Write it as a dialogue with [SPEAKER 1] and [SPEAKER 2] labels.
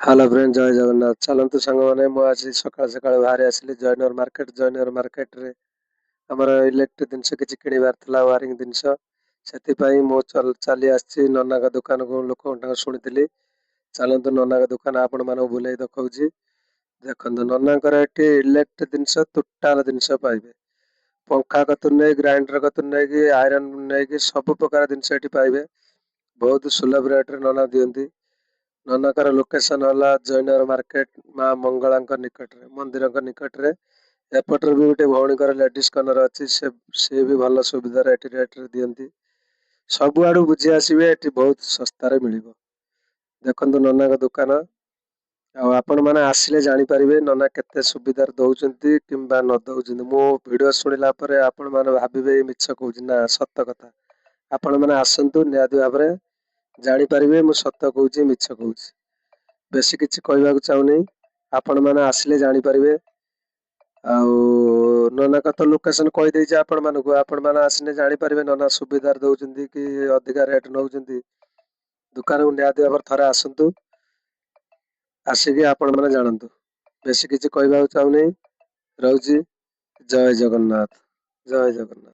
[SPEAKER 1] Hello friend, ଜୟ ଜଗନ୍ନାଥ। ଚାଲନ୍ତୁ ସାଙ୍ଗମାନେ, ମୁଁ ଆଜି ସକାଳୁ ସକାଳୁ ବାହାରି ଆସିଲି ଜୟନଗର ମାର୍କେଟ। ଜୟନଗର ମାର୍କେଟରେ ଆମର ଇଲେକ୍ଟ୍ରିକ୍ ଜିନିଷ କିଛି କିଣିବାର ଥିଲା, ୱାରିଂ ଜିନିଷ। ସେଥିପାଇଁ ମୁଁ ଚାଲି ଆସିଛି ନନାଙ୍କ ଦୋକାନକୁ। ଲୋକଙ୍କ ଠାରୁ ଶୁଣିଥିଲି। ଚାଲନ୍ତୁ, ନନାଙ୍କ ଦୋକାନ ଆପଣମାନଙ୍କୁ ବୁଲେଇ ଦେଖାଉଛି। ଦେଖନ୍ତୁ, ନନାଙ୍କର ଏଠି ଇଲେକ୍ଟ୍ରିକ୍ ଜିନିଷ, ଟୋଟାଲ ଜିନିଷ ପାଇବେ। ପଙ୍ଖା କତୁରୁ ନେଇ, ଗ୍ରାଇଣ୍ଡର କତୁରୁ ନେଇକି, ଆଇରନ୍ ନେଇକି ସବୁ ପ୍ରକାର ଜିନିଷ ଏଠି ପାଇବେ। ବହୁତ ସୁଲଭ ରେଟରେ ନନା ଦିଅନ୍ତି। ନନାଙ୍କର ଲୋକେସନ ହେଲା ଜୟନଗର ମାର୍କେଟ, ମା ମଙ୍ଗଳାଙ୍କ ନିକଟରେ, ମନ୍ଦିରଙ୍କ ନିକଟରେ। ଏପଟରେ ବି ଗୋଟେ ଭଉଣୀଙ୍କର ଲେଡିସ୍ କର୍ଣ୍ଣର ଅଛି। ସେ ସିଏ ବି ଭଲ ସୁବିଧାରେ ଏଠି ରେଟରେ ଦିଅନ୍ତି। ସବୁଆଡୁ ବୁଝି ଆସିବେ, ଏଠି ବହୁତ ଶସ୍ତାରେ ମିଳିବ। ଦେଖନ୍ତୁ ନନାଙ୍କ ଦୋକାନ। ଆଉ ଆପଣମାନେ ଆସିଲେ ଜାଣିପାରିବେ ନନା କେତେ ସୁବିଧାରେ ଦଉଛନ୍ତି କିମ୍ବା ନ ଦଉଛନ୍ତି। ମୋ ଭିଡ଼ିଓ ଶୁଣିଲା ପରେ ଆପଣମାନେ ଭାବିବେ ଏ ମିଛ କହୁଛି। ନା, ସତ କଥା। ଆପଣମାନେ ଆସନ୍ତୁ, ନିହାତି ଭାବରେ ଜାଣିପାରିବେ ମୁଁ ସତ କହୁଛି, ମିଛ କହୁଛି। ବେଶୀ କିଛି କହିବାକୁ ଚାହୁଁନି। ଆପଣମାନେ ଆସିଲେ ଜାଣିପାରିବେ। ଆଉ ନନାଙ୍କ ତ ଲୋକେସନ କହିଦେଇଛି ଆପଣମାନଙ୍କୁ। ଆପଣମାନେ ଆସିଲେ ଜାଣିପାରିବେ ନନା ସୁବିଧାରେ ଦଉଛନ୍ତି କି ଅଧିକା ରେଟ୍ ନେଉଛନ୍ତି। ଦୋକାନକୁ ନିହାତି ଭାବରେ ଥରେ ଆସନ୍ତୁ, ଆସିକି ଆପଣମାନେ ଜାଣନ୍ତୁ। ବେଶୀ କିଛି କହିବାକୁ ଚାହୁଁନି, ରହୁଛି। ଜୟ ଜଗନ୍ନାଥ, ଜୟ ଜଗନ୍ନାଥ।